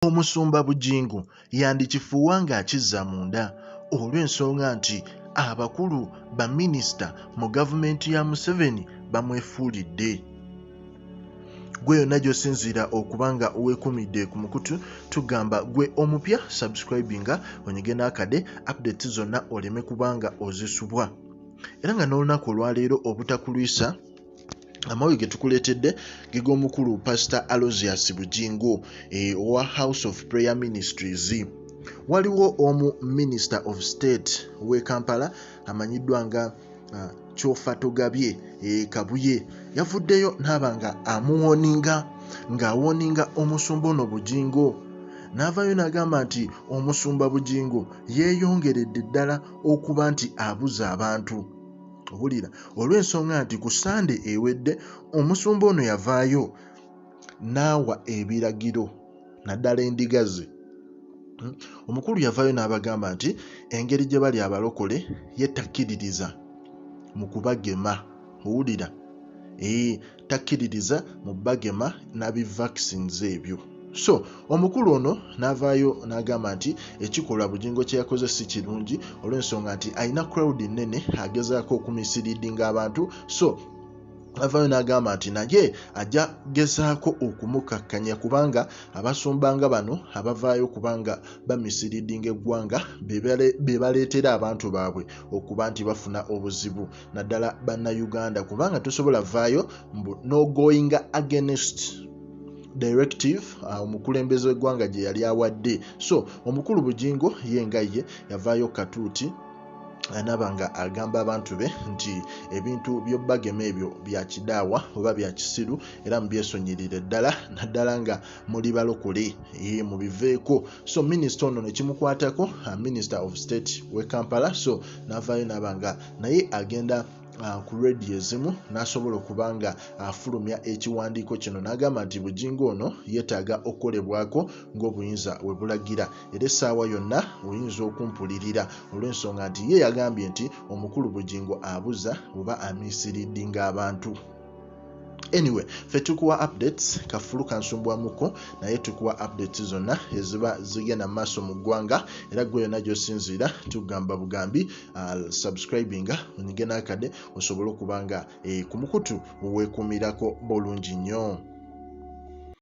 Omusumba Bugingo yandikifuuwa ng'akizza munda olw'ensonga nti abakulu baminisita mu gavumenti ya Museveni bamwefuulidde. Gwe yonna gy'osinziira okuba nga weekumidde ku mukutu, tugamba gwe omupya subscribinga, onyige n'akade updates zonna oleme kuba nga ozisubwa. Era nga n'olunaku olwaleero obutakulwisa, amawulire ge tukuleetedde ge g'omukulu Pastor Aloysius Bugingo owa House of Prayer Ministries. Waliwo omu Minister of State w'e Kampala amanyiddwa nga Kyofatogabye Kabuye yavuddeyo n'aba nga amuwooninga, ng'awooninga omusumba ono Bugingo, n'avaayo n'agamba nti omusumba Bugingo yeeyongeredde ddala okuba nti abuza abantu. Owulira, olw'ensonga nti ku Ssande ewedde omusumba ono yavaayo n'awa ebiragiro naddala endiga ze. Omukulu yavaayo n'abagamba nti engeri gye bali abalokole ye takkiririza mu kubagema. Owulira, takkiririza mu bagema na bi vaccines ebyo. So omukulu ono n'avaayo n'agamba nti ekikolwa Bugingo kye yakoze si kirungi olw'ensonga nti alina crowd nnene, agezaako okumisleadinga abantu. So avaayo n'agamba nti naye ajja gezaako okumukakkanya kubanga abasumba nga bano abavaayo kubanga bamisleadinga eggwanga be baleetera abantu baabwe okuba nti bafuna obuzibu, naddala Bannayuganda, kubanga tosobola vaayo mbu n'ogoinga against directive omukulembeze w'eggwanga gye yali awadde. So omukulu Bugingo ye nga ye yavaayo katuuti anaba nga agamba abantu be nti ebintu by'obbagema ebyo bya kidaawa oba bya kisiru, era mubyesonyirire ddala, naddala nga muli balokole, mubiveeko. So minisita ono ne kimukwatako, Minister of State w'e Kampala, so n'avaayo n'aba nga naye agenda ku radio ezimu n'asobola okuba nga afulumya ekiwandiiko kino n'agamba nti Bugingo ono yeetaaga okukolebwako ng'obuyinza we bulagira, era essaawa yonna oyinza okumpulirira, olw'ensonga nti ye yagambye nti omukulu Bugingo abuza oba amisleadinga abantu. Anyway, ffe tukuwa updates, kafulu kansumbwamuko, naye tukuwa updates zonna eziba zigenda mu maaso mu ggwanga. Era gwe yonna gy'osinziira tugamba bugambi subscribinga, onyige n'akade osobole okuba nga ku mukutu weekuumirako bulungi nnyo.